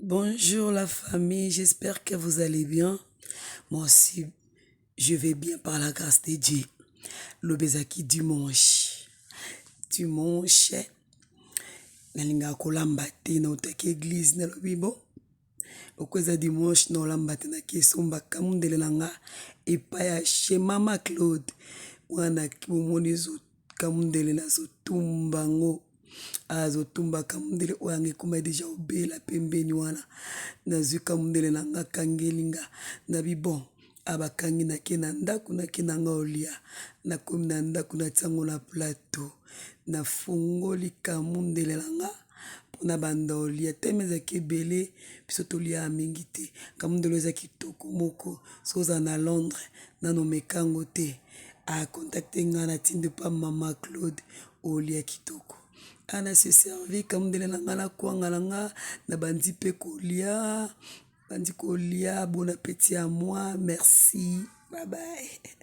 Bonjour la famille, j'espère que vous allez bien. Moi aussi, je vais bien par la grâce de Dieu. Lobi ezalaki dimanche. Dimanche, nalingaka kolamba te, nautaki église, nalobi bon, loko eza dimanche naolamba te, nake esomba kamundele na nga epai ya chez mama Claude. Wana bomoni ezo kamundele nazotumba yango, azotumba kamundele oyo yanga ekoma deja obela pembeni wana. Nazwi kamundele na nga, akangeli nga, nabi bon, abakangi, nake na ndako, nake na nga olia. Nakomi na ndako, natia yango na plateau, nafungoli kamundele na nga mpona banda olia. Teme ezalaki ebele, biso tolia mingi te. Kamundele eza kitoko moko, soki oza na Londres nano omeka yango te, acontacte nga, natindi pa mama Claude, olia kitoko. Ana se servi kamundele na nga na kwanga na nga, na bandi mpe kolia, bandi kolia. Bon appétit à moi, merci, bye bye.